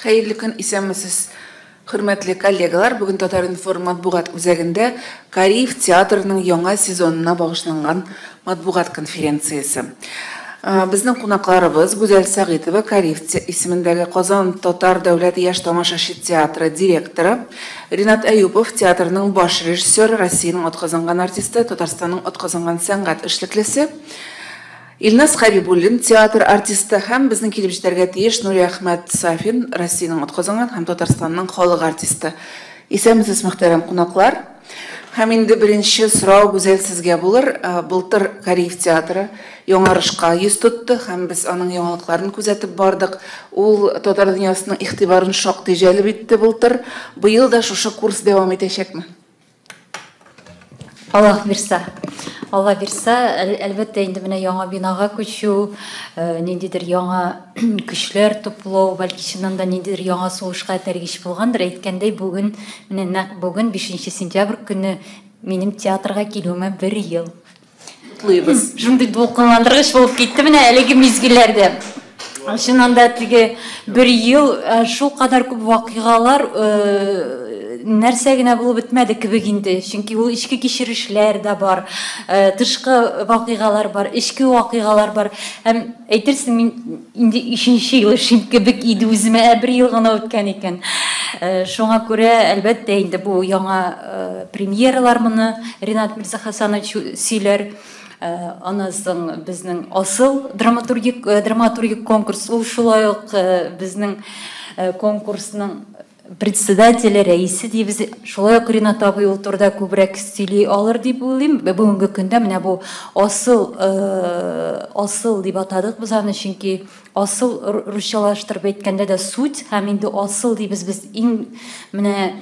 Хәерле көн, исәнмесез, хөрмәтле коллегалар. Бүген Татар-информ матбугат үзәгендә Кариев театрының яңа сезонына багышланган матбугат конференциясе. Безнең кунакларыбыз Гүзәл Сәгыйтова, Кариев исемендәге Казан татар дәүләт яшь тамашачы театры директоры, Ринат Әюпов, театрның баш режиссеры, Россиянең атказанган артисты, Татарстанның атказанган сәнгать эшлеклесе, Илназ Хәбибуллин, театр артисты һәм безнең килеп җитәргә тиеш Нуриәхмәт Сафин, Россиянең атказанган һәм Татарстанның халык артисты. Исәнмесез, мөхтәрәм кунаклар. Һәм инде беренче сорау Гүзәл сезгә булыр. Былтыр Кариев театры яңарышка йөз тотты һәм без аның яңалыкларын күзәтеп бардык. Ул татар дөньясының игътибарын шактый җәлеп итте былтыр. Быел да шушы курс дәвам итәчәкме? Аллаһ бирса. Алла бирса, әлбәттә инде менә яңа бинага күчү, ниндидер яңа көчләр туплау, бәлки чыннан да ниндидер яңа сулышка этәргеч булгандыр. Әйткәндәй, бүген, менә нәкъ бүген, 5 сентябрь көнне минем театрга килүемә бер ел. Котлыйбыз. Шундый дулкынландыргыч булып китте менә әлеге мизгелләрдә. Чыннан да теге бер ел шулкадәр күп вакыйгалар, нәрсә генә булып бетмәде кебек инде. Чөнки ул эчке кичерешләр дә бар, тышкы вакыйгалар бар, эчке вакыйгалар бар. Һәм әйтерсең, мин инде өченче ел эшлим кебек иде үземә, ә бер ел гына үткән икән. Шуңа күрә, әлбәттә, инде бу яңа премьералар, моны Ринат Мирзахасанович сөйләр. Аннан соң безнең асыл драматургик конкурс, ул шулай ук безнең конкурсның председателе, рәисе дибез. Шулай ук Ринат абый ул турыда күбрәк сөйли алыр дип уйлыйм. Бүгенге көндә менә бу асыл, асыл дип атадык без аны, чөнки асыл русчалаштырып әйткәндә дә суть, һәм инде асыл дибез без иң менә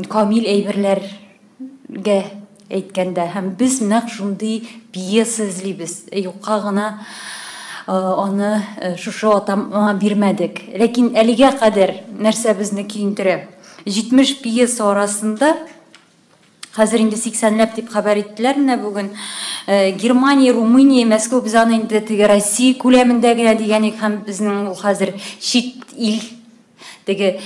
камил әйберләргә әйткәндә. Һәм без нәкъ шундый пьеса эзлибез. Юкка гына аны шушы атама бирмәдек. Ләкин әлегә кадәр нәрсә безне көендерә? 70 пьеса арасында, хәзер инде 80ләп дип хәбәр иттеләр менә бүген, Германия, Румыния, Мәскәү, без аны инде теге Россия күләмендә генә дигән идек, һәм безнең ул хәзер чит ил теге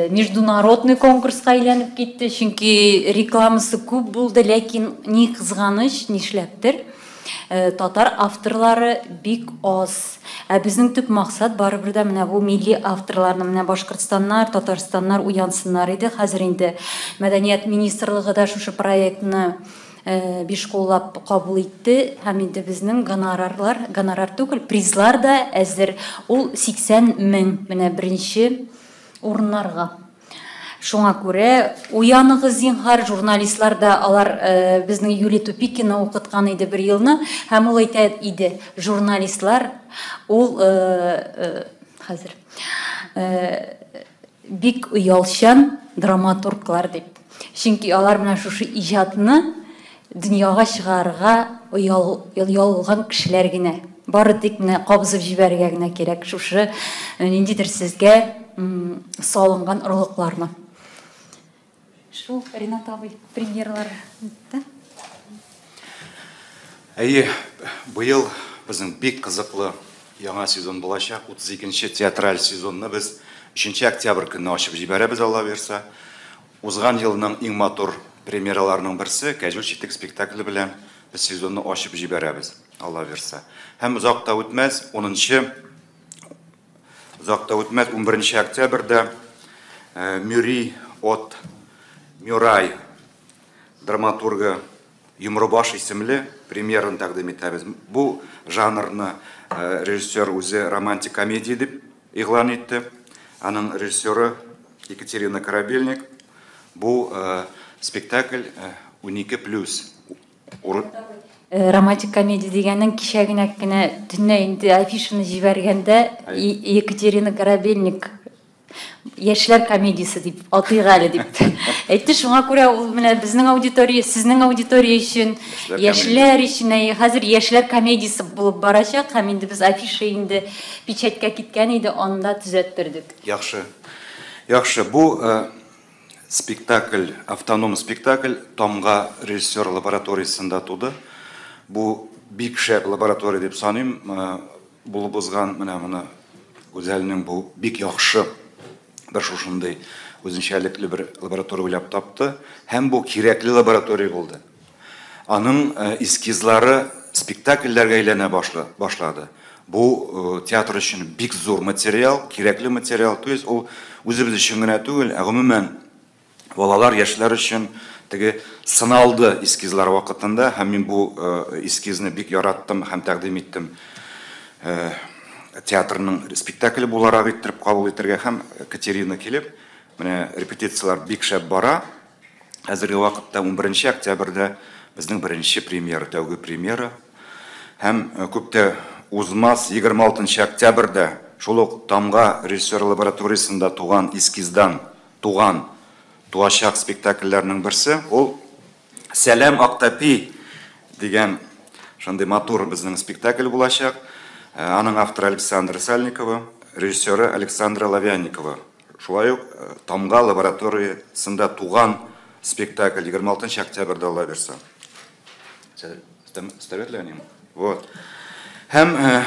международный конкурска әйләнеп китте, чөнки рекламасы күп булды, ләкин ни кызганыч, нишләптер, татар авторлары бик аз. Ә безнең төп максат барыбер дә менә бу милли авторларны, менә Башкортстаннар, Татарстаннар уянсыннар иде. Хәзер инде Мәдәният министрлыгы да шушы проектны биш куллап кабул итте, һәм инде безнең гонорарлар, гонорар түгел, призлар да әзер. Ул 80 мең менә беренче урыннарга. Шуңа күрә уяныгыз, зинһар, журналистлар да, алар безнең Юлия Тупикина укыткан иде бер елны, һәм ул әйтә иде, журналистлар ул хәзер бик оялчан драматурглар дип. Чөнки алар менә шушы иҗатны дөньяга чыгарырга оялган кешеләр генә. Бары тик менә кабызып җибәрергә генә кирәк шушы ниндидер сезгә салынган орлыкларны. Шул, Ринат абый, премьералар да? Әйе, быел безнең бик кызыклы яңа сезон булачак. 32 театраль сезонны без 3 октябрь көнне ачып җибәрәбез, Алла бирса. Узган елның иң матур премьераларының берсе Кәҗүл читек спектакле белән без сезонны ачып җибәрәбез, Алла бирса. Һәм озак та үтмәс, 10 озак та үтмәс, 11 октябрьдә Мюри от Мюрай драматургы Йомрыбаш исемле премьераны тәкъдим итәбез. Бу жанрны режиссер үзе романтик комедия дип игълан итте. Аның режиссеры Екатерина Корабельник. Бу спектакль 12 плюс. Романтик комедия дигәнең, кичә генә төнлә инде афишаны җибәргәндә Екатерина Корабельник яшьләр комедиясе дип атыйк әле дип әйтте. Шуңа күрә ул менә безнең аудитория, сезнең аудитория өчен, яшьләр өчен, хәзер яшьләр комедиясе булып барачак, һәм инде без афиша инде печатькә киткән иде, анда төзәттердек. Яхшы. Яхшы. Бу спектакль, автоном спектакль Тамга режиссер лабораториясендә туды. Бу бик шәп лаборатория дип саныйм. Булып узган менә моны Гүзәлнең бу бик яхшы Бер шушындый үзенчәлекле бер лаборатория уйлап тапты һәм бу кирәкле лаборатория булды. Аның эскизлары спектакльләргә әйләнә башлады. Бу театр өчен бик зур материал, кирәкле материал. То есть ул үзебез өчен генә түгел, ә гомумән балалар, яшьләр өчен теге сыналды эскизлар вакытында, һәм мин бу эскизны бик яраттым һәм тәкъдим иттем театрның спектакле буларак иттереп кабул итәргә, һәм Катерина килеп, менә репетицияләр бик шәп бара. Хәзерге вакытта 11 октябрьдә безнең беренче премьера, тәүге премьера. Һәм күп тә узмас 26 октябрьдә шул ук Тамга режиссер лабораториясендә туган эскиздан туган туачак спектакльләрнең берсе ул Сәлам Актапи дигән шундый матур безнең спектакль булачак. Аның авторы Александра Сальникова, режиссеры Александра Лавянникова. Шулай ук Тамга лабораториясендә туган спектакль 26 октябрьдә ала бирсә. Вот. Һәм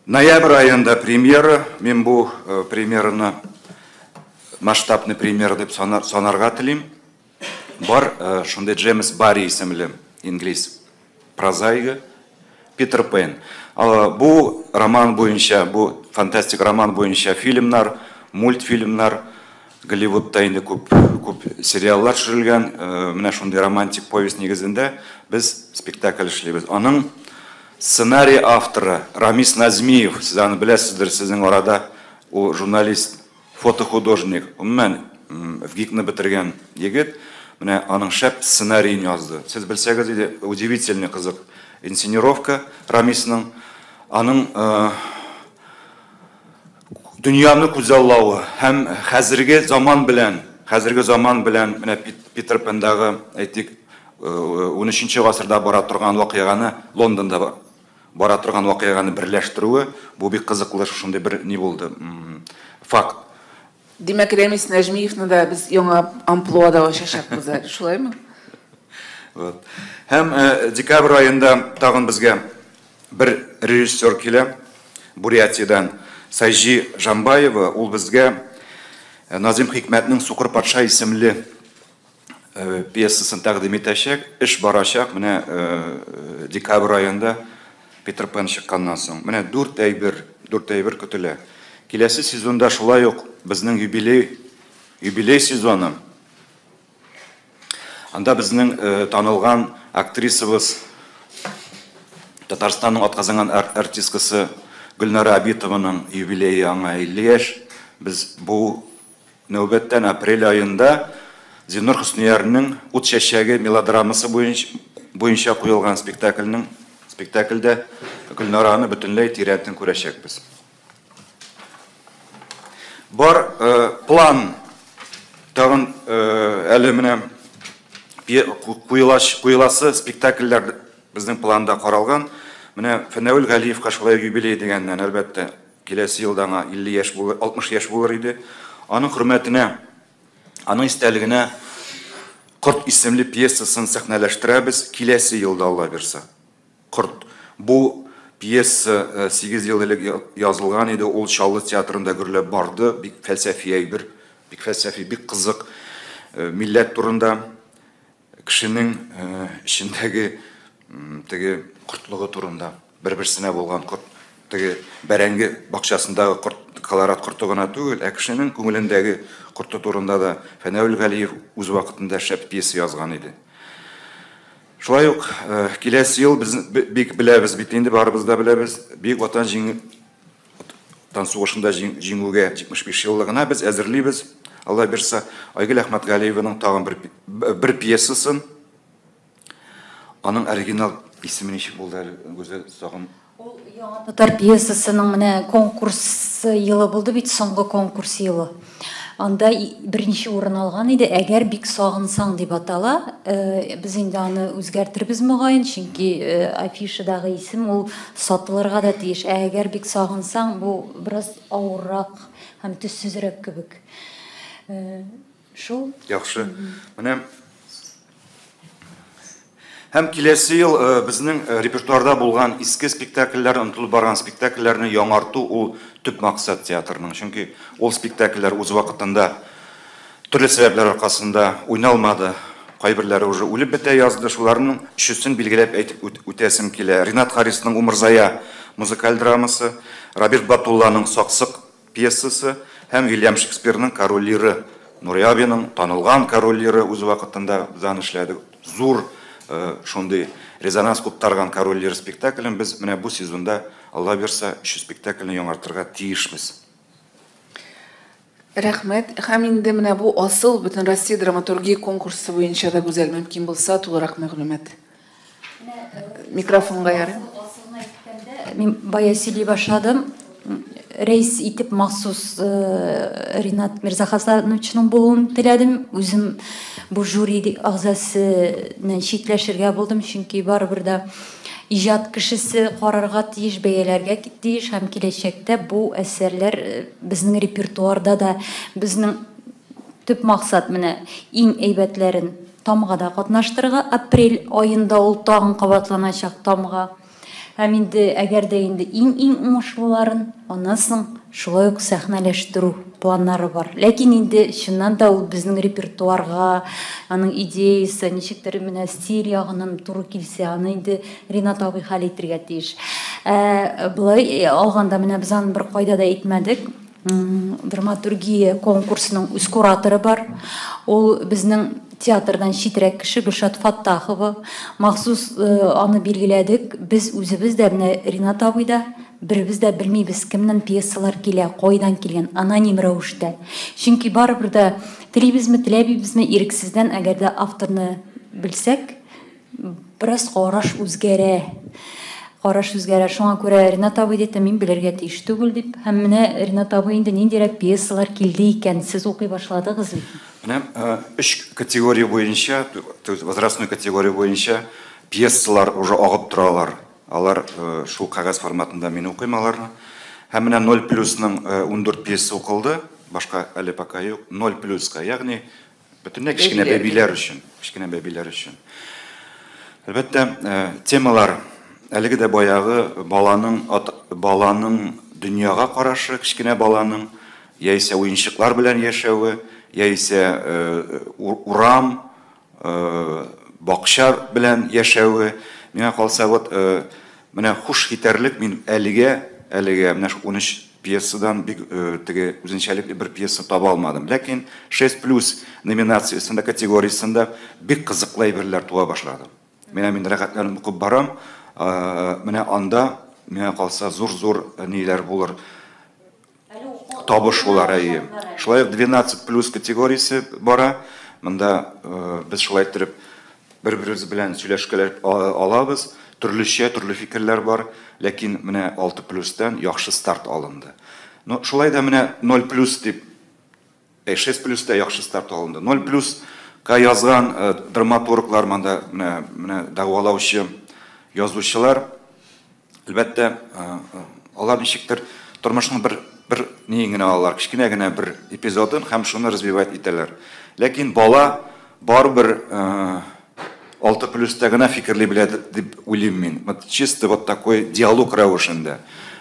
ноябрь аенда премьера. Мин бу премьераны масштабный премьера дип санарга телим. Бар шундый Джеймс Барри исемле инглиз прозаигы Питер Пен. Бу роман буенча, бу фантастик роман буенча фильмнар, мультфильмнар, Голливудта инде күп күп сериаллар төшерелгән. Менә шундый романтик повесть нигезендә без спектакль эшлибез. Аның сценарий авторы Рамис Назмиев, сез аны беләсездер, сезнең арада ул журналист, фотохудожник, гомумән ВГИКны бетергән егет. Менә аның шәп сценариен язды. Сез белсәгез иде, удивительный кызык инсценировка Рамисның. Аның дөньяны күзаллавы һәм хәзерге заман белән, хәзерге заман белән менә Питер Пендагы, әйтик, 13 гасырда бара торган вакыйганы, Лондонда бара торган вакыйганы берләштерүе, бу бик кызыклы шушындый бер ни булды, факт. Димәк, Рәмис Нәҗмиевны да без яңа амплуада ачачакбыз әле, шулаймы? Вот. Һәм декабрь аенда тагын безгә бер режиссер килә, Бурятиядән Сайжи Жамбаева. Ул безгә Назим Хикмәтнең Сукыр патша исемле пьесасын тәкъдим итәчәк. Эш барачак менә декабрь аенда Питер Пен чыкканнан соң. Менә дүрт әйбер, дүрт әйбер көтелә. Киләсе сезонда шулай ук безнең юбилей, юбилей сезоны. Анда безнең танылган актрисабыз, Татарстанның атказанган артисткасы Гөлнара Абитованың юбилее, аңа 50 яшь. Без бу нәүбәттән апрель аенда Зиннур Хөсниярның Ут чәчәге мелодрамасы буенча куелган спектакльнең спектакльдә Гөлнараны бөтенләй тирәнтен күрәчәкбез. Бар план тагын әле менә куеласы спектакльләр безнең планда каралган. Менә Фәнәвил Галиевка шулай юбилей дигәннән, әлбәттә, киләсе елда аңа 50 яшь булыр, 60 яшь булыр иде. Аның хөрмәтенә, аның истәлегенә Корт исемле пьесасын сәхнәләштерәбез киләсе елда, Алла бирсә. Корт. Бу пьеса 8 ел элек язылган иде, ул Чаллы театрында гөрләп барды, бик фәлсәфи әйбер, бик фәлсәфи, бик кызык милләт турында, кешенең эчендәге теге кортлыгы турында, бер-берсенә булган корт, теге бәрәңге бакчасындагы корт, колорад корты гына түгел, ә кешенең күңелендәге корты турында да Фәнәвил Галиев үз вакытында шәп пьеса язган иде. Шулай ук киләсе ел без бик беләбез бит инде, барыбыз да беләбез, Бөек Ватан Ватан сугышында җиңүгә 75 еллыгына без әзерлибез. Алла бирсә, Айгөл Әхмәтгалиеваның тагын бер пьесасын. Аның оригинал исеме ничек булды әле, Гүзәл, тагын? Ул яңа татар пьесасының менә конкурс елы булды бит, соңгы конкурс елы. Анда беренче урын алган иде, Әгәр бик сагынсаң дип атала. Без инде аны үзгәртербез мөгаен, чөнки афишадагы исем ул сатылырга да тиеш. Ә әгәр бик сагынсаң, бу бераз авыррак һәм төссезрәк кебек. Шул. Яхшы. Менә Һәм киләсе ел безнең репертуарда булган иске спектакльләр, онытылып барган спектакльләрне яңарту ул төп максат театрның. Чөнки ул спектакльләр үз вакытында төрле сәбәпләр аркасында уйналмады. Кайберләре уже үлеп бетә язды. Шуларның өчесен билгеләп әйтеп үтәсем килә. Ринат Харисның Умырзая музыкаль драмасы, Роберт Батулланың Саксык пьесасы һәм Вильям Шекспирның Король Лиры. Нури абиның танылган Король Лиры үз вакытында без аны эшләдек. Зур шундый резонанс куптарган Король Лир спектаклен без менә бу сезонда, Алла бирса, өч спектакльне яңартырга тиешбез. Рәхмәт. Һәм инде менә бу асыл Бөтенроссия драматургия конкурсы буенча да, Гүзәл, мөмкин булса, тулырак мәгълүмат. Микрофонга ярый. Мин бая сөйли башладым. Рәис итеп махсус Ринат Мирзахасановичның булуын теләдем. Үзем бу жюри әгъзасыннан читләшергә булдым, чөнки барыбер дә иҗат кешесе карарга тиеш, бәяләргә тиеш һәм киләчәктә бу әсәрләр безнең репертуарда да. Безнең төп максат менә иң әйбәтләрен Тамгада катнаштырырга. Апрель аенда ул тагын кабатланачак Тамга. Һәм инде әгәр дә инде иң-иң уңышлыларын аннан соң шулай ук сәхнәләштерү планнары бар. Ләкин инде чыннан да ул безнең репертуарга, аның идеясы ничектер менә стиль ягыннан туры килсә, аны инде Ринат абый хәл итәргә тиеш. Ә болай алганда, менә без аны бер кайда да әйтмәдек. Драматургия конкурсының үз кураторы бар. Ул безнең театрдан читрәк кеше, Гөлшат Фаттахова. Махсус аны билгеләдек. Без үзебез дә, менә Ринат абый да, беребез дә белмибез, кемнән пьесалар килә, кайдан килгән, аноним рәвештә. Чөнки барыбер дә, телибезме, теләмибезме, ирексездән, әгәр дә авторны белсәк, бераз караш үзгәрә. Караш үзгәрә. Шуңа күрә Ринат абый диде, мин белергә тиеш түгел дип. Һәм менә Ринат абый инде ниндирәк пьесалар килде икән, сез укый башладыгыз бит. Менә өч категория буенча, то есть возрастной категория буенча пьесалар уже агып торалар. Алар шул кәгазь форматында, мин укыйм аларны. Һәм менә 0 плюсның 14 пьеса укылды, башка әле пока юк. 0 плюска, ягъни бөтенләй кечкенә бәбиләр өчен, кечкенә бәбиләр өчен. Әлбәттә, темалар әлеге дә баягы баланың дөньяга карашы, кечкенә баланың яисә уенчыклар белән яшәве, яисә урам, бакча белән яшәве. Миңа калса, вот менә хуш китәрлек мин әлегә менә 13 пьесадан бик теге үзенчәлекле бер пьеса таба алмадым. Ләкин 6 плюс номинациясендә, категориясендә бик кызыклы әйберләр туа башлады. Менә мин рәхәтләнеп укып барам. Менә анда, миңа калса, зур-зур ниләр булыр. Табыш булыр, әйе. Шулай ук 12 плюс категориясе бара. Монда без шулай иттереп бер-беребез белән сөйләшкәләп алабыз. Төрлечә, төрле фикерләр бар, ләкин менә 6 плюстан яхшы старт алынды. Но шулай да менә 0 плюс дип, 6 плюста яхшы старт алынды. 0 плюс ка язган драматурглар монда менә дәгъвалаучы язучылар, әлбәттә, алар ничектер тормышның бер ни генә алалар, кечкенә генә бер эпизодын һәм шуны развивать итәләр. Ләкин бала барыбер 6 плюста гына фикерли белә дип уйлыйм мин. Вот чисто вот такой диалог рәвешендә.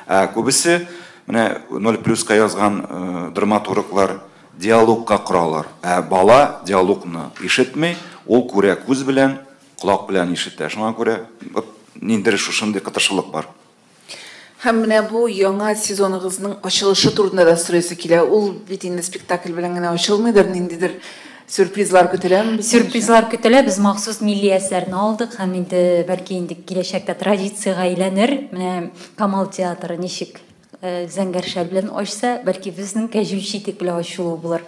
Ә күбесе менә 0 плюска язган драматурглар диалогка коралар. Ә бала диалогны ишетми, ул күрә күз белән, колак белән ишетә. Шуңа күрә вот ниндидер шушындый кытыршылык бар. Һәм менә бу яңа сезоныгызның ачылышы турында да сорыйсы килә. Ул бит инде спектакль белән генә ачылмыйдыр, ниндидер сюрпризлар көтеләме? Сюрпризлар көтелә. Без махсус милли әсәрне алдык һәм инде бәлки инде киләчәктә традициягә әйләнер. Менә Камал театры ничек Зәңгәр шәл белән ачса, бәлки безнең Кәҗүл читек белән ачылу булыр.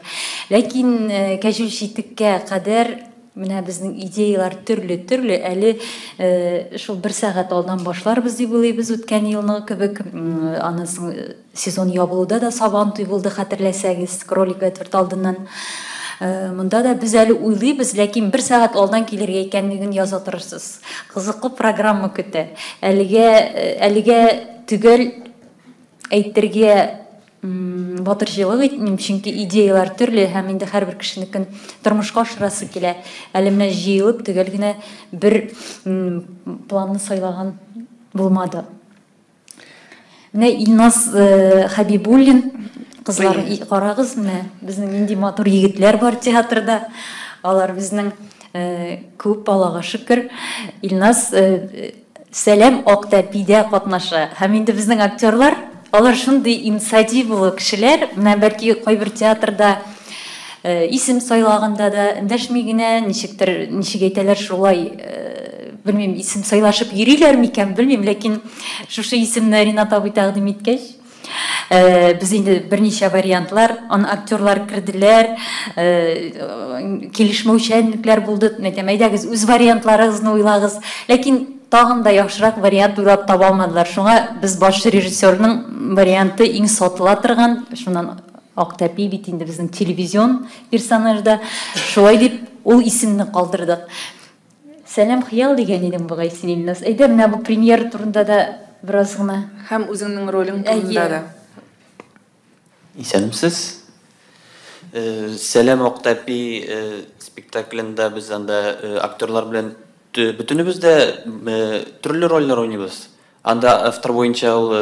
Ләкин Кәҗүл читеккә кадәр менә безнең идеялар төрле-төрле. Әле шул бер сәгать алдан башларбыз дип уйлыйбыз, үткән елны кебек. Аннан соң сезон ябылуда да Сабантуй булды, хәтерләсәгез, Кролик Эдвард алдыннан. Монда да без әле уйлыйбыз, ләкин бер сәгать алдан килергә икәнлеген яза торырсыз. Кызыклы программа көтә. Әлегә төгәл әйтергә Батырчылык итмим, чөнки идеяләр төрле һәм инде һәрбер кешенекен тормышка ашырасы килә. Әле менә җыелып төгәл генә бер планны сайлаган булмады. Менә Илназ Хәбибуллин, кызлар, карагыз, менә безнең нинди матур егетләр бар театрда. Алар безнең күп, Аллага шөкер. Илназ Сәлам Актәпидә катнаша. Һәм инде безнең актерлар, алар шундый инициативалы кешеләр. Менә бәлки кайбер театрда исем сайлаганда да эндәшми генә, ничектер, ничек әйтәләр, шулай, белмим, исем сайлашып йөриләр микән, белмим, ләкин шушы исемне Ринат абый тәкъдим иткәч, без инде берничә вариантлар, аны актерлар керделәр, килешмәүчәнлекләр булды. Әйтәм, әйдәгез, үз вариантларыгызны уйлагыз. Ләкин тагын да яхшырак вариант уйлап таба алмадылар. Шуңа без баш режиссерның варианты иң сатыла торган, шуннан Актәпи бит инде безнең телевизион персонаж да. Шулай дип ул исемне калдырдык. Сәлам хыял дигән идең бугай син, Илназ. Әйдә, менә бу премьера турында да бераз гына. Һәм үзеңнең ролең турында да. Исәнмесез. Сәлам Актәпи спектаклендә без анда актерлар белән бөтенебез дә төрле рольләр уйныйбыз. Анда автор буенча ул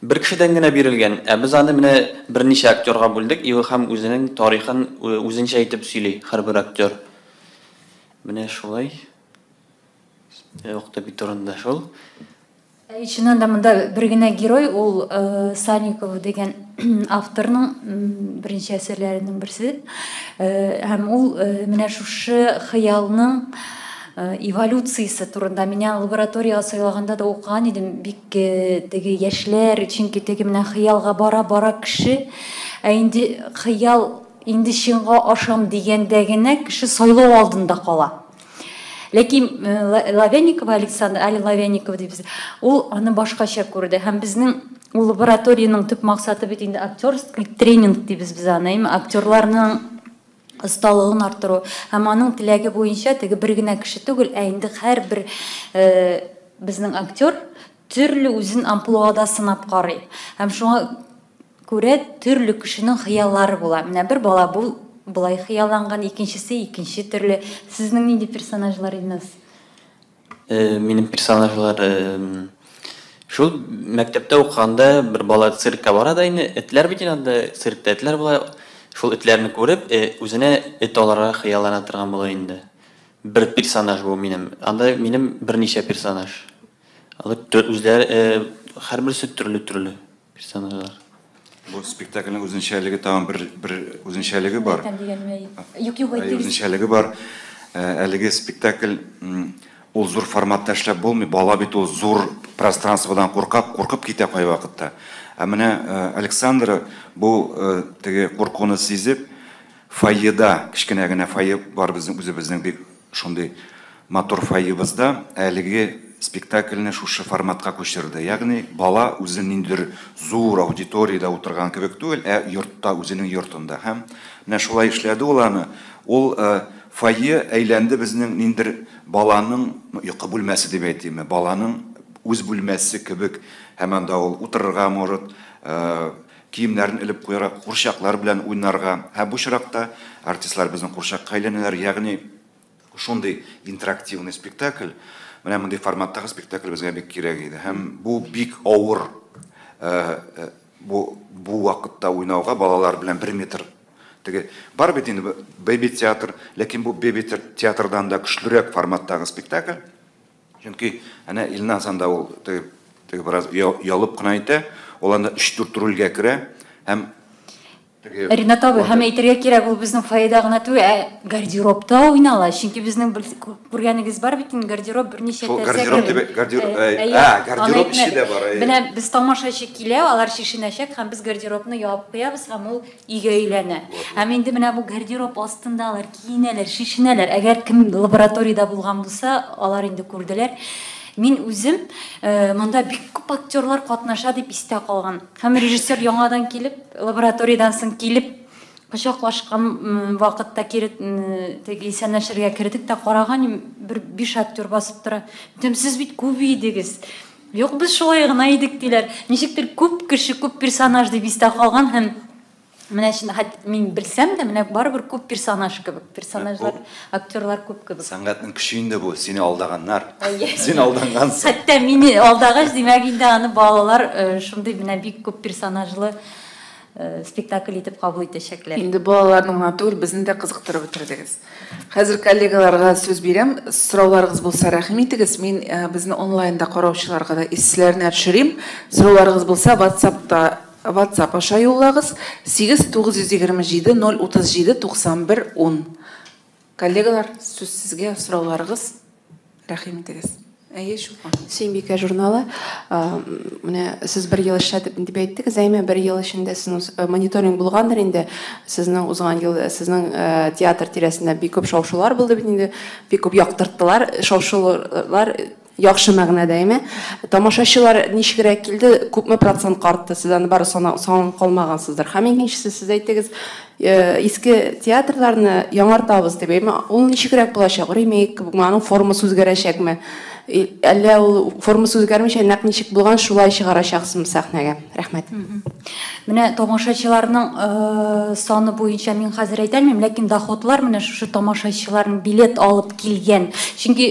бер кешедән генә бирелгән, ә без аны менә берничә актерга бүлдек, и һәм үзенең тарихын үзенчә итеп сөйли һәрбер актер. Менә шулай. Актәпи турында шул. Чыннан да монда бер генә герой, ул Санникова дигән авторның беренче әсәрләренең берсе. Һәм ул менә шушы хыялның эволюциясе турында. Мин аны лабораториягә сайлаганда да укыган идем. Бик теге яшьләр, чөнки теге менә хыялга бара-бара кеше, ә инде хыял инде чынга ашам дигәндә генә кеше сайлау алдында кала. Ләкин Лавяникова Александр, Али Лавяникова дибез, ул аны башкача күрде. Һәм безнең ул лабораториянең төп максаты бит инде актерский тренинг дибез без аны, әйме, актерларның осталыгын арттыру. Һәм аның теләге буенча теге бер генә кеше түгел, ә инде һәрбер безнең актер төрле үзен амплуада сынап карый. Һәм шуңа күрә төрле кешенең хыяллары була. Менә бер бала бу болай хыялланган, икенчесе икенче төрле. Сезнең нинди персонажлар, Илназ? Минем персонажлар шул мәктәптә укыганда бер бала циркка бара да инде, этләр бит инде анда, циркта этләр була. Шул этләрне күреп, үзенә эт алырга хыяллана торган була инде. Бер персонаж бу минем. Анда минем берничә персонаж. Алар үзләре һәрберсе төрле-төрле персонажлар. Бу спектакльнең үзенчәлеге тагын бер үзенчәлеге бар. Юк, юк, әйтегез. Үзенчәлеге бар. Әлеге спектакль ул зур форматта эшләп булмый. Бала бит ул зур пространстводан куркап, куркып китә кайвакытта. Ә менә Александра бу теге куркуны сизеп, фойеда, кечкенә генә фойе бар безнең үзебезнең бик шундый матур фойебызда әлеге спектакльне шушы форматка күчерде. Ягъни бала үзе ниндидер зур аудиториядә утырган кебек түгел, ә йортта, үзенең йортында. Һәм менә шулай эшләде ул аны. Ул фойе әйләнде безнең ниндидер баланың йокы бүлмәсе дип әйтимме, баланың үз бүлмәсе кебек. Һәм анда ул утырырга может, киемнәрен элеп куярга, курчаклар белән уйнарга. Һәм бу очракта артистлар безнең курчакка әйләнәләр, ягъни шундый интерактивный спектакль. Менә мондый форматтагы спектакль безгә бик кирәк иде. Һәм бу бик авыр бу вакытта уйнауга балалар белән 1 метр. Теге бар бит инде бэби театр, ләкин бу бэби театрдан да көчлерәк форматтагы спектакль. Чөнки әнә Илназ анда ул теге бераз ялып кына әйтә, ул анда 3-4 рольгә керә һәм Ринат абый, һәм әйтергә кирәк, ул безнең фойеда гына түгел, ә гардеробта уйнала. Чөнки безнең күргәнегез бар бит инде, гардероб берничә тәрзә. Гардероб дип, гардероб эче дә бар. Менә без тамашачы килә, алар чишенәчәк һәм без гардеробны ябып куябыз һәм ул өйгә әйләнә. Һәм инде менә бу гардероб астында алар киенәләр, чишенәләр. Әгәр кем лабораториядә булган булса, алар инде күрделәр. Мин үзем монда бик күп актерлар катнаша дип истә калган. Һәм режиссер яңадан килеп, лабораториядән соң килеп, кочаклашкан вакытта кире теге исәнләшергә кердек тә караган, бер 5 актер басып тора. Әйтәм, сез бит күп идегез. Юк, без шулай гына идек, диләр. Ничектер күп кеше, күп персонаж дип истә калган һәм менә чын, хәт мин белсәм дә, менә барыбер күп персонаж кебек. Персонажлар, актерлар күп кебек. Сәнгатьнең көче инде бу, сине алдаганнар. Син алдангансың. Хәтта мине алдагач, димәк инде аны балалар шундый менә бик күп персонажлы спектакль итеп кабул итәчәкләр. Инде балаларны гына түгел, безне дә кызыктырып бетердегез. Хәзер коллегаларга сүз бирәм. Сорауларыгыз булса, рәхим итегез. Мин безне онлайнда караучыларга да исләренә төшерим. Сорауларыгыз булса, WhatsAppта WhatsApp аша юллагыз. 8 927 037 91 10. Коллегалар, сүз сезгә, сорауларыгыз, рәхим итегез. Әйе, Чулпан. Сөембикә журналы. Менә сез бер ел эшләдек дип әйттегез, әмма бер ел эчендә сезнең мониторинг булгандыр инде. Сезнең узган ел сезнең театр тирәсендә бик күп шау-шулар булды бит инде, бик күп яктырттылар, шау-шулар яхшы мәгънәдә, әйме? Тамашачылар ничегрәк килде, күпме процент артты? Сез аны бары санап калмагансыздыр. Һәм икенчесе, сез әйттегез, иске театрларны яңартабыз дип, әйме? Ул ничегрәк булачак? Ремейк, аның формасы үзгәрәчәкме? Әллә ул формасы үзгәрмичә, нәкъ ничек булган, шулай чыгарачаксызмы сәхнәгә? Рәхмәт. Менә тамашачыларның саны буенча мин хәзер әйтә алмыйм, ләкин доходлар менә шушы тамашачыларның билет алып килгән. Чөнки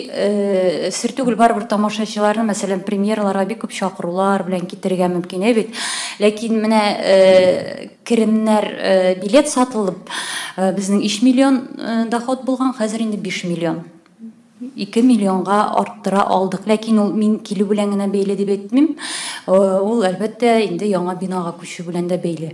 сер түгел, барыбер тамашачыларны, мәсәлән, премьераларга бик күп чакырулар белән китерергә мөмкин, әй бит. Ләкин менә керемнәр, билет сатылып, безнең 3 миллион доход булган, хәзер инде 5 миллион. 2 миллионга арттыра алдык. Ләкин ул мин килү белән генә бәйле дип әйтмим. Ул әлбәттә инде яңа бинага күчү белән дә бәйле.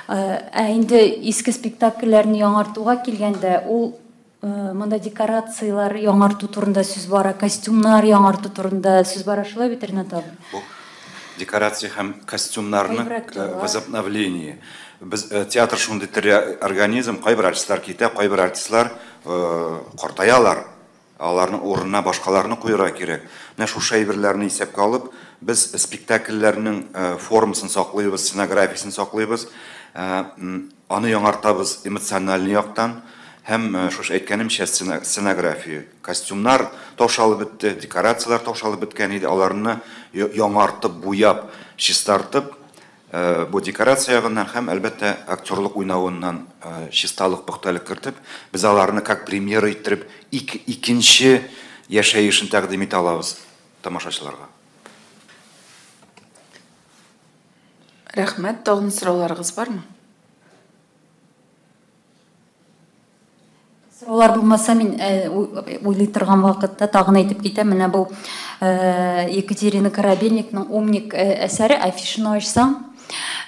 Ә инде иске спектакльләрне яңартуга килгәндә, ул монда декорацияләр яңарту турында сүз бара, костюмнар яңарту турында сүз бара, шулай бит, Ренат абый? Бу декорация һәм костюмнарны возобновление. Без театр шундый тере организм, кайбер артистлар китә, кайбер артистлар картаялар. Аларның урынына башкаларны куярга кирәк. Менә шушы әйберләрне исәпкә алып, без спектакльләрнең формасын саклыйбыз, сценографиясен саклыйбыз, аны яңартабыз эмоциональ яктан һәм шушы әйткәнемчә сценография, костюмнар таушалып бетте, декорацияләр таушалып беткән иде, аларны яңартып, буяп, чистартып, бу декорация ягыннан һәм әлбәттә актерлык уйнавыннан чисталык, пөхтәлек кертеп, без аларны как премьера иттереп икенче яшәешен тәкъдим итә алабыз тамашачыларга. Рәхмәт, тагын сорауларыгыз бармы? Сораулар булмаса, мин уйлый торган вакытта тагын әйтеп китәм. Менә бу Екатерина Корабельникның Умник әсәре, афишаны ачсаң,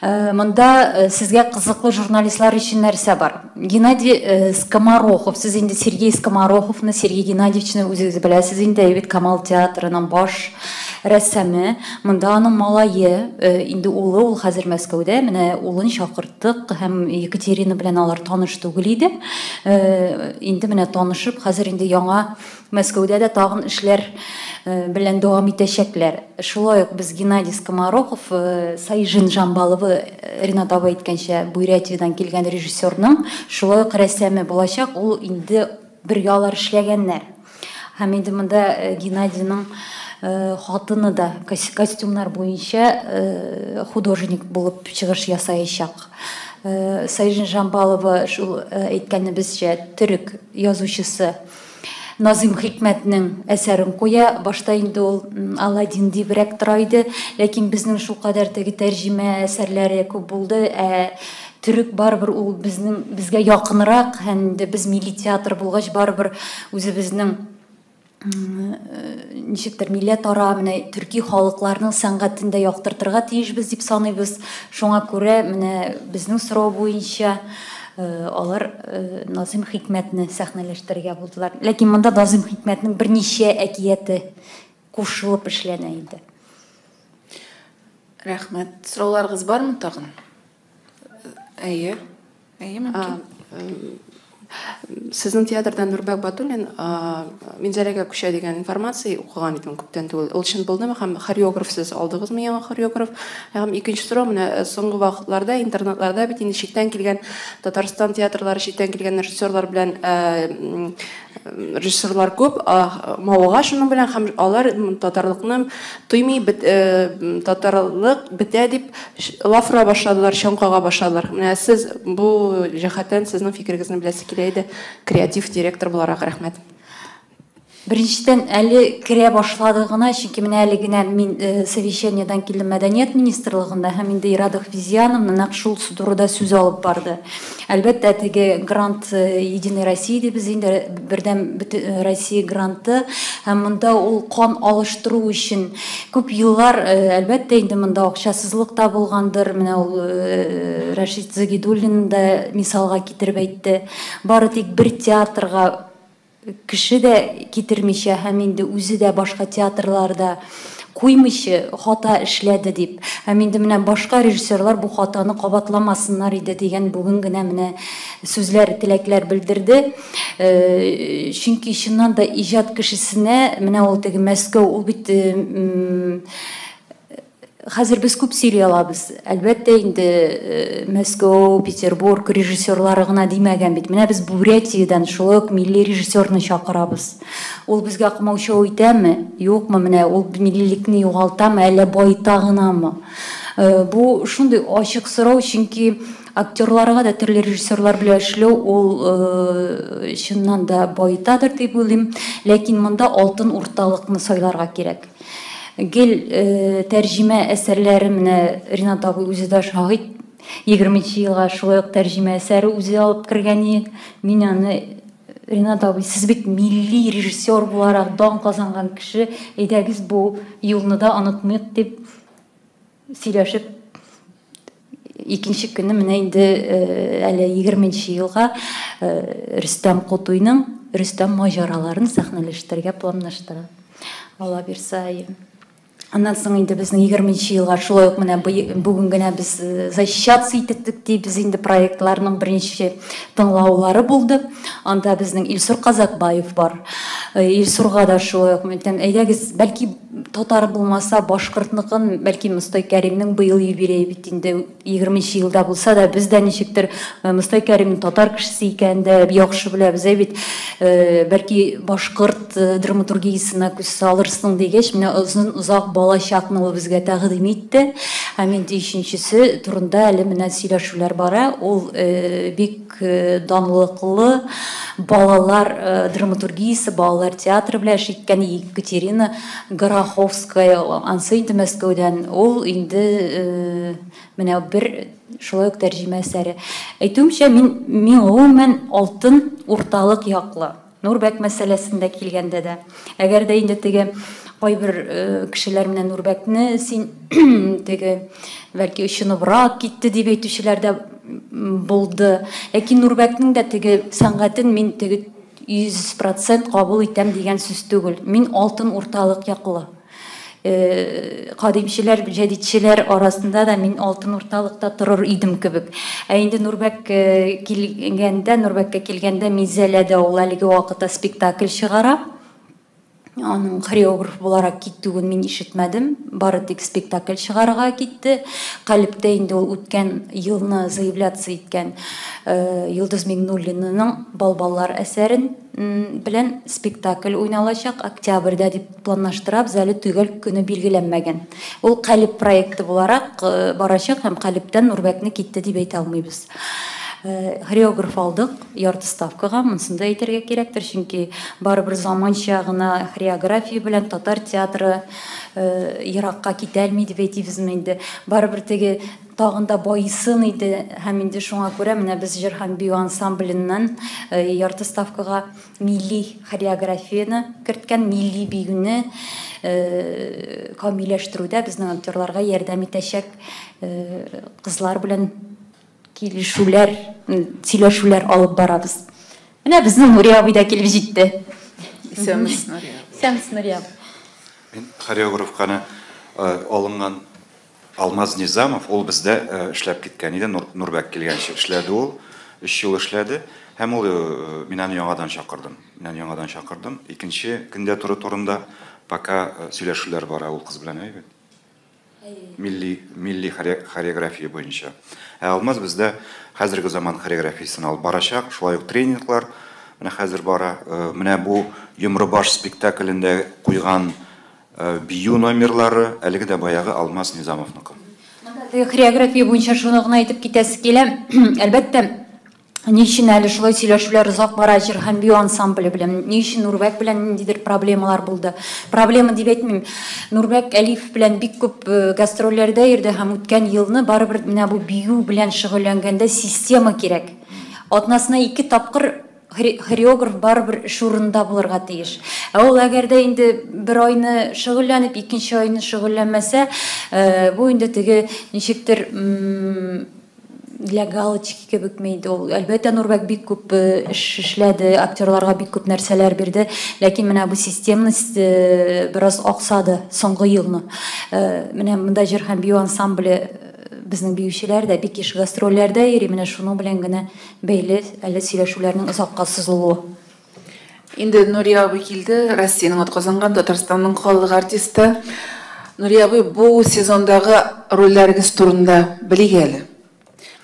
монда сезгә кызыклы журналистлар өчен нәрсә бар. Геннадий Скоморохов, сез инде Сергей Скомороховны, Сергей Геннадьевичны үзегез беләсез инде, бит Камал театрының баш рәссамы. Монда аның малае, инде улы, ул хәзер Мәскәүдә, менә улын чакырттык һәм Екатерина белән алар таныш түгел иде. Инде менә танышып, хәзер инде яңа Мәскәүдә дә тагын эшләр белән дәвам итәчәкләр. Шулай ук без Геннадий Скоморохов, Сайжин Жамбаловы, Ренат абый әйткәнчә, Бурятиядән килгән режиссерның шулай ук рәссамы булачак. Ул инде бергә алар эшләгәннәр. Һәм инде монда Геннадийның хатыны да костюмнар буенча художник булып чыгыш ясаячак. Сайжин Жамбалова, шул әйткәнебезчә, төрек язучысы Назым Хикмәтнең әсәрен куя. Башта инде ул Аладдин дибрәк тора иде, ләкин безнең шулкадәр теге тәрҗемә әсәрләре күп булды. Ә төрек барыбер ул безнең безгә якынрак, һәм инде без милли театр булгач, барыбер үзебезнең ничектер милләтара менә төрки халыкларның сәнгатен дә яктыртырга тиешбез дип саныйбыз. Шуңа күрә менә безнең сорау буенча алар Назым Хикмәтне сәхнәләштерергә булдылар. Ләкин монда Назым Хикмәтнең берничә әкияте кушылып эшләнә инде. Рәхмәт. Сорауларыгыз бармы тагын? Әйе. Әйе, мөмкин. Сезнең театрдан Нурбәк Батуллин Минзәләгә күчә дигән информация укыган идем күптән түгел. Ул чын булдымы һәм хореограф сез алдыгызмы, яңа хореограф? Һәм икенче сорау, менә соңгы вакытларда интернетларда бит инде читтән килгән Татарстан театрлары, читтән килгән режиссерлар белән режиссерлар күп мавыга шуның белән, һәм алар татарлыкны тоймый, татарлык бетә дип лаф ора башладылар, чаң кага башладылар. Менә сез бу җәһәттән, сезнең фикерегезне беләсе килә иде, креатив директор буларак. Рәхмәт. Беренчедән, әле керә башлады гына, чөнки менә әле генә мин совещаниедән килдем Мәдәният министрлыгында, һәм инде Ирада Хафизяновна нәкъ шул турыда сүз алып барды. Әлбәттә, теге грант Единой России дибез инде, Бердәм Россия гранты, һәм монда ул кан алыштыру өчен күп еллар, әлбәттә, инде монда акчасызлык та булгандыр. Менә ул Рәшит Загидуллин да мисалга китереп әйтте. Бары тик бер театрга кеше дә китермичә һәм инде үзе дә башка театрларда куймыйча хата эшләде дип. Һәм инде менә башка режиссерлар бу хатаны кабатламасыннар иде дигән бүген генә менә сүзләр, теләкләр белдерде. Чөнки чыннан да иҗат кешесенә менә ул теге Мәскәү, ул бит хәзер без күп сөйли алабыз. Әлбәттә инде, Мәскәү, Петербург режиссерлары гына димәгән бит. Менә без Бурятиядән шулай ук милли режиссерны чакырабыз. Ул безгә комачау итәме, юкмы, менә ул миллилекне югалтамы, әллә баета гынамы? Бу шундый ачык сорау, чөнки актерларга да төрле режиссерлар белән эшләү ул чыннан да баетадыр дип уйлыйм. Ләкин монда алтын урталыкны сайларга кирәк. Гел тәрҗемә әсәрләре, менә Ринат абый үзе дә шаһит, 20 елга шулай ук тәрҗемә әсәре үзе алып кергән иде. Мин аны: «Ринат абый, сез бит милли режиссер буларак дан казанган кеше, әйдәгез, бу юлны да онытмыйк», — дип сөйләшеп, икенче көнне менә инде әле 20 елга Рөстәм Кутуйның «Рөстәм маҗараларын» сәхнәләштерергә планлаштыра. Алла бирсә. Аннан соң инде безнең 20 елга шулай ук менә бүген генә без защищаться иттек дибез инде, проектларның беренче тыңлаулары булды. Анда безнең Илсур Казакбаев бар. Илсурга да шулай ук әйтәм, әйдәгез, бәлки татар булмаса, башкортныкын, бәлки Мостай Кәримнең быел юбилее бит инде, 20 елда булса да, без дә ничектер Мостай Кәримнең татар кешесе икәнен дә яхшы беләбез бит. Бәлки башкорт драматургиясенә күз салырсың дигәч, менә озын озак «Балачакны» ул безгә тәкъдим итте. Һәм инде өченчесе турында әле менә сөйләшүләр бара. Ул бик данлыклы балалар драматургиясе, балалар театры белән эш иткән Екатерина Гороховская, ансы инде Мәскәүдән. Ул инде менә бер шулай ук тәрҗемә әсәре. Әйтүемчә, мин гомумән алтын урталык яклы. Нурбәк мәсьәләсендә килгәндә дә. Әгәр дә инде теге кайбер кешеләр менә Нурбәкне син теге бәлки очыныбрак китте дип әйтүчеләр дә булды. Ләкин Нурбәкнең дә теге сәнгатен мин теге 100% кабул итәм дигән сүз түгел. Мин алтын урталык яклы. Кадимчеләр, җәдитчеләр арасында да мин алтын урталыкта торыр идем кебек. Ә инде Нурбәк килгәндә, Нурбәккә килгәндә, Минзәләдә ул әлеге вакытта спектакль чыгара. Аның хореограф буларак китүен мин ишетмәдем. Бары тик спектакль чыгарырга китте. Калебтә инде ул үткән елны заявляться иткән Йолдыз Миңнуллинаның «Балбаллар» әсәрен белән спектакль уйналачак октябрьдә дип планлаштырабыз, әле төгәл көне билгеләнмәгән. Ул Калеб проекты буларак барачак һәм Калебтән Нурбәкне китте дип әйтә алмыйбыз. Хореограф алдык ярты ставкага, монысын да әйтергә кирәктер, чөнки барыбер заманча гына хореография белән татар театры еракка китә алмый дип әйтибезме инде. Барыбер теге тагын да байысын иде, һәм инде шуңа күрә менә без җыр һәм бию ансамбленнән ярты ставкага милли хореографияне керткән, милли биюне камилләштерүдә безнең актерларга ярдәм итәчәк кызлар белән килешүләр, сөйләшүләр алып барабыз. Менә безнең Нури абый да килеп җитте. Исәнмесез, Нури абый. Исәнмесез, Нури абый. Мин хореографканы алынган Алмаз Низамов, ул бездә эшләп киткән иде, Нурбәк килгәнче эшләде ул. Өч ел эшләде һәм ул мин аны яңадан чакырдым. Мин аны яңадан чакырдым. Икенче кандидатура турында пока сөйләшүләр бара ул кыз белән, әйбәт. Милли хореография буенча. Ә Алмаз бездә хәзерге заман хореографиясен алып барачак, шулай ук тренинглар менә хәзер бара. Менә бу Йомрыбаш спектаклендә куйган бию номерлары әлеге дә баягы Алмаз Низамовныкы. Хореография буенча шуны гына әйтеп китәсе килә. Әлбәттә, ни өчен әле шулай сөйләшүләр озак бара җыр һәм бию ансамбле белән? Ни өчен Нурбәк белән ниндидер проблемалар булды? Проблема дип әйтмим. Нурбәк Әлиев белән бик күп гастрольләрдә йөрде һәм үткән елны барыбер менә бу бию белән шөгыльләнгәндә система кирәк. Атнасына 2 тапкыр хореограф барыбер эш урынында булырга тиеш. Ә ул әгәр дә инде бер айны шөгыльләнеп, икенче айны шөгыльләнмәсә, бу инде теге ничектер для галочки кебек инде ул. Әлбәттә, Нурбәк бик күп эш эшләде, актерларга бик күп нәрсәләр бирде, ләкин менә бу системность бераз аксады соңгы елны. Менә монда җыр һәм бию ансамбле безнең биючеләр дә бик еш гастрольләрдә йөри, менә шуның белән генә бәйле әле сөйләшүләрнең озакка сузылуы. Инде Нури абый килде, Россиянең атказанган Татарстанның халык артисты. Нури абый, бу сезондагы рольләрегез турында белик әле.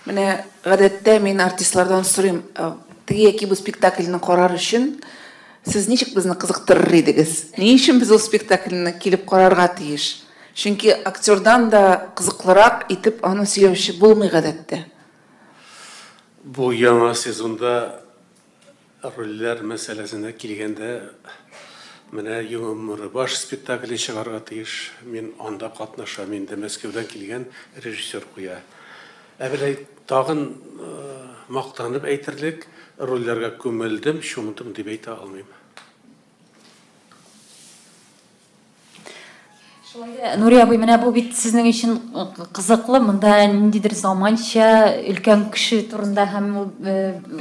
Менә гадәттә мин артистлардан сорыйм, теге яки бу спектакльне карар өчен сез ничек безне кызыктырыр идегез? Ни өчен без ул спектакльне килеп карарга тиеш? Чөнки актердан да кызыклырак итеп аны сөйләүче булмый гадәттә. Бу яңа сезонда рольләр мәсьәләсенә килгәндә, менә Йомрыбаш спектакле чыгарга тиеш. Мин анда катнашам, инде Мәскәүдән килгән режиссер куя. Ә беләй тагын мактанып әйтерлек рольләргә күмелдем, чумдым дип әйтә алмыйм. Шулай да, Нури абый, менә бу бит сезнең өчен кызыклы, монда ниндидер заманча өлкән кеше турында һәм ул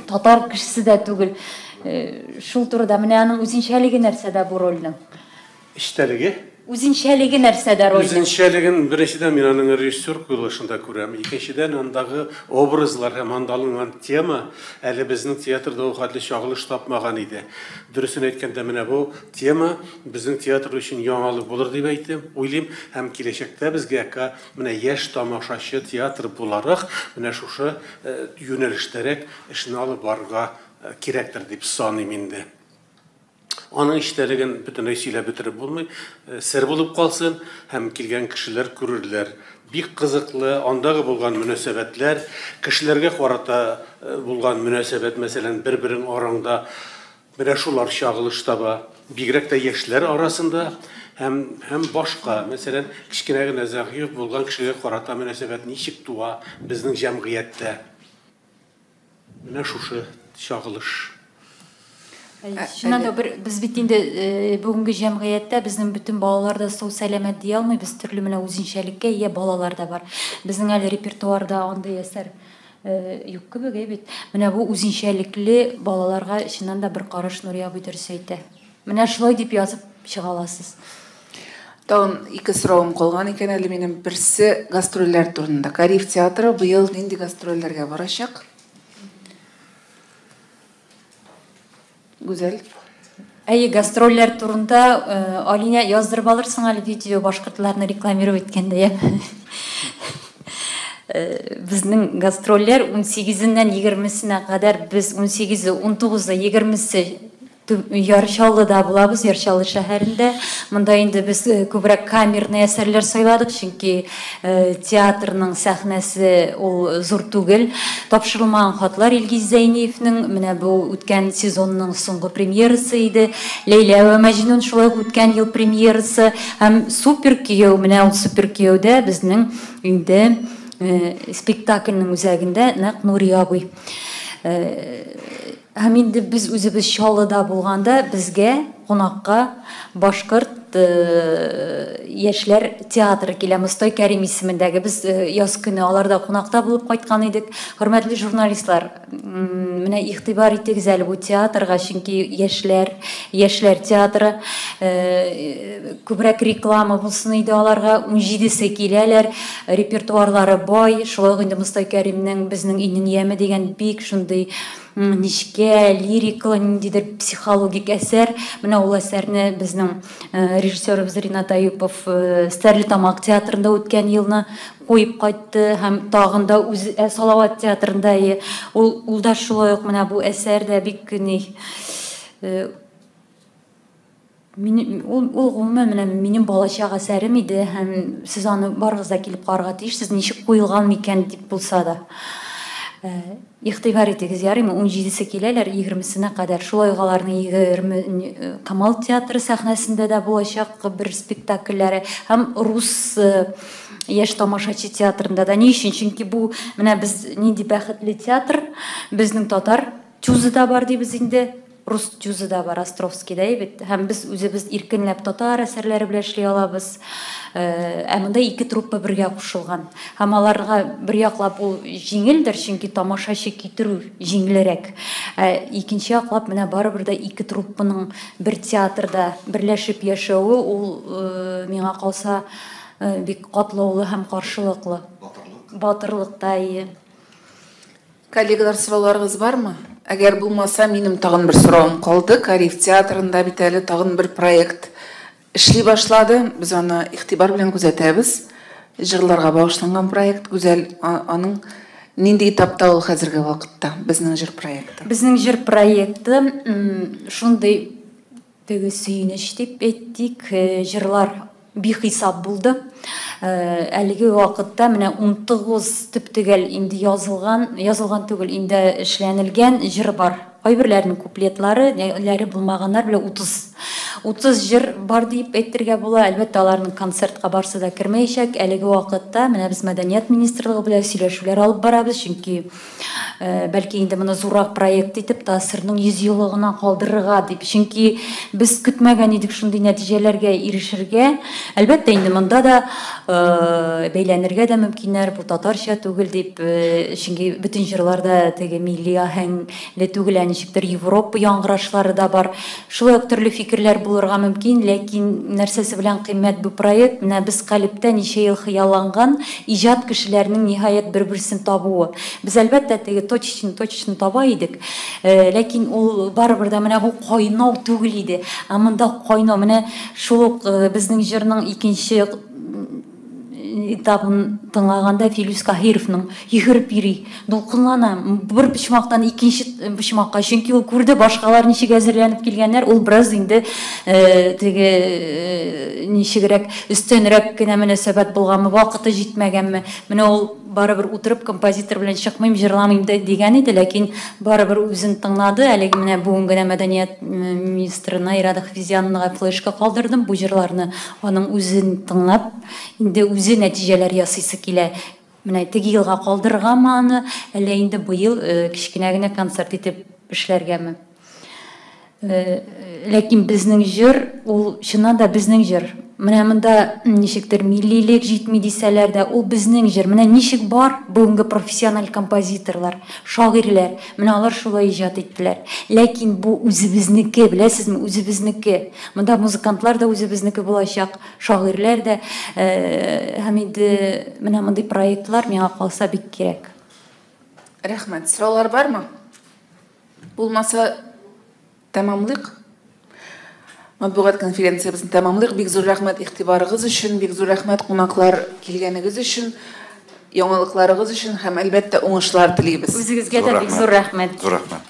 татар кешесе дә түгел. Шул турыда менә аның үзенчәлеге нәрсәдә бу рольнең? Эчтәлеге? Үзенчәлеге нәрсәдә рольнең? Үзенчәлеген беренчедән мин аның режиссер куелышында күрәм. Икенчедән андагы образлар һәм анда алынган тема әле безнең театрда ул хәтле чагылыш тапмаган иде. Дөресен әйткәндә, менә бу тема безнең театр өчен яңалык булыр дип әйтем, уйлыйм, һәм киләчәктә безгә менә яшь тамашачы театр буларак менә шушы юнәлештәрәк эшне алып барырга кирәктер дип саныйм инде. Аның эчтәлеген бөтенләй сөйләп бетереп булмый, сер булып калсын һәм килгән кешеләр күрерләр. Бик кызыклы, андагы булган мөнәсәбәтләр, кешеләргә карата булган мөнәсәбәт, мәсәлән, бер-берең араңда менә шулар чагылыш таба, бигрәк тә яшьләр арасында һәм башка, мәсәлән, кечкенә генә зәгыйфь булган кешегә карата мөнәсәбәт ничек туа безнең җәмгыятьтә. Менә шушы чагылыш. Чыннан да бер без бит инде бүгенге җәмгыятьтә безнең бөтен балалар да сау сәламәт дия алмыйбыз, төрле менә үзенчәлеккә ия балалар да бар. Безнең әле репертуарда андый әсәр юк кебек бит. Менә бу үзенчәлекле балаларга чыннан да бер караш Нури абый дөрес әйтә. Менә шулай дип язып чыга аласыз. Тагын ике соравым калган икән әле минем. Берсе гастрольләр турында. Кариев театры быел нинди гастрольләргә барачак? Гүзәл. Әйе, гастрольләр турында Алинә яздырып алырсың әле видео башкортларны рекламировать иткәндә. Безнең гастрольләр 18-ннән 20-сенә кадәр, без 18-е, 19-ы, 20-се Яр Чаллыда булабыз, Яр Чаллы шәһәрендә. Монда инде без күбрәк камерный әсәрләр сайладык, чөнки театрның сәхнәсе ул зур түгел. Тапшырылмаган хатлар Илгиз Зәйниевнең менә бу үткән сезонның соңгы премьерасы иде. Ләйлә вә Мәҗнүн шулай ук үткән ел премьерасы һәм Супер кияү, менә ул Супер кияүдә безнең инде спектакльнең үзәгендә нәкъ Нури абый. Һәм инде без үзебез Чаллыда булганда безгә кунакка башкорт Салават яшьләр театры килә, Мостай Кәрим исемендәге. Без яз көне аларда кунакта булып кайткан идек. Хөрмәтле журналистлар, менә игътибар итегез әле бу театрга, чөнки яшьләр, яшьләр театры, күбрәк реклама булсын иде аларга. 17-се киләләр, репертуарлары бай. Шулай ук инде Мостай Кәримнең Безнең өйнең яме дигән бик шундый нечкә, лирикалы, ниндидер психологик әсәр. Менә ул әсәрне безнең режиссерыбыз Ринат Аюпов Стәрлетамак театрында үткән елны куеп кайтты һәм тагын да үз Салават театрында ул да шулай ук менә бу әсәр дә бик ни ул гомумән менә минем балачак әсәрем иде һәм сез аны барыгыз да килеп карарга тиешсез, ничек куелган микән дип булса да. Игътибар итегез, ярыймы, 17-се киләләр, 20-сенә кадәр. Шулай ук аларның 20 Камал театры сәхнәсендә дә булачак бер спектакльләре һәм рус яшь тамашачы театрында да. Ни өчен? Чөнки бу менә без нинди бәхетле театр, безнең татар тюзы да бар дибез инде. Рус тюзы да бар, Островскийда бит. Һәм без үзебез иркенләп татар әсәрләре белән эшли алабыз. Ә монда ике труппа бергә кушылган. Һәм аларга бер яклап ул җиңелдер, чөнки тамашачы китерү җиңелрәк. Ә икенче яклап менә барыбер дә ике труппаның бер театрда берләшеп яшәве ул миңа калса бик катлаулы һәм каршылыклы. Батырлык. Батырлык та ие. Коллегалар, сорауларыгыз бармы? Әгәр булмаса, минем тагын бер соравым калды. Кариев театрында бит әле тагын бер проект эшли башлады. Без аны игътибар белән күзәтәбез. Җырларга багышланган проект. Гүзәл, аның нинди этапта ул хәзерге вакытта? Безнең җыр проекты. Безнең җыр проекты шундый теге сөенеч дип әйтик, җырлар бихисап булды. Әлеге вакытта менә 19 төп-төгәл инде язылган, язылган түгел, инде эшләнелгән җыр бар. Кайберләренең куплетлары, ләре булмаганнар белән 30 җыр бар дип әйтергә була. Әлбәттә, аларның концертка барсы да кермәячәк. Әлеге вакытта менә без Мәдәният министрлыгы белән сөйләшүләр алып барабыз, чөнки бәлки инде моны зуррак проект итеп ТАССРның 100 еллыгына калдырырга дип. Чөнки без көтмәгән идек шундый нәтиҗәләргә ирешергә. Әлбәттә, инде монда да бәйләнергә дә мөмкиннәр, бу татарча түгел дип, чөнки бөтен җырларда теге милли аһәңле түгел, ә ничектер Европа яңгырашлары да бар. Шулай ук төрле фикерләр булырга мөмкин, ләкин нәрсәсе белән кыйммәт бу проект, менә без калебтә ничә ел хыялланган иҗат кешеләренең ниһаять бер-берсен табуы. Без әлбәттә теге точечно таба идек, ләкин ул барыбер дә менә бу кайнау түгел иде. Ә монда кайнау, менә шул ук безнең җырның икенче этабын тыңлаганда Филүс Каһировның йөгереп йөри, дулкынлана бер почмактан икенче почмакка, чөнки ул күрде башкалар ничек әзерләнеп килгәннәр, ул бераз инде теге ничегрәк өстәнрәк кенә мөнәсәбәт булганмы, вакыты җитмәгәнме, менә ул барыбер утырып композитор белән чыкмыйм, җырламыйм дигән иде, ләкин барыбер үзен тыңлады. Әлеге менә бүген генә мәдәният министрына Ирада Хафизяновнага флешка калдырдым. Бу җырларны аның үзен тыңлап, инде үзе нәтиҗәләр ясыйсы килә. Менә теге елга калдырыргамы аны, әллә инде быел кечкенә генә концерт итеп эшләргәме? Ләкин безнең җыр, ул чыннан да безнең җыр. Менә монда ничектер миллилек җитми дисәләр дә, ул безнең җыр. Менә ничек бар бүгенге профессиональ композиторлар, шагыйрьләр, менә алар шулай иҗат иттеләр. Ләкин бу үзебезнеке, беләсезме, үзебезнеке. Монда музыкантлар да үзебезнеке булачак, шагыйрьләр дә. Һәм инде менә мондый проектлар миңа калса бик кирәк. Рәхмәт. Сораулар бармы? Булмаса тәмамлыйк. Матбугат конференциябезне тәмамлыйк. Бик зур рәхмәт игътибарыгыз өчен, бик зур рәхмәт кунаклар килгәнегез өчен, яңалыкларыгыз өчен һәм әлбәттә уңышлар телибез. Үзегезгә дә бик зур рәхмәт. Зур рәхмәт.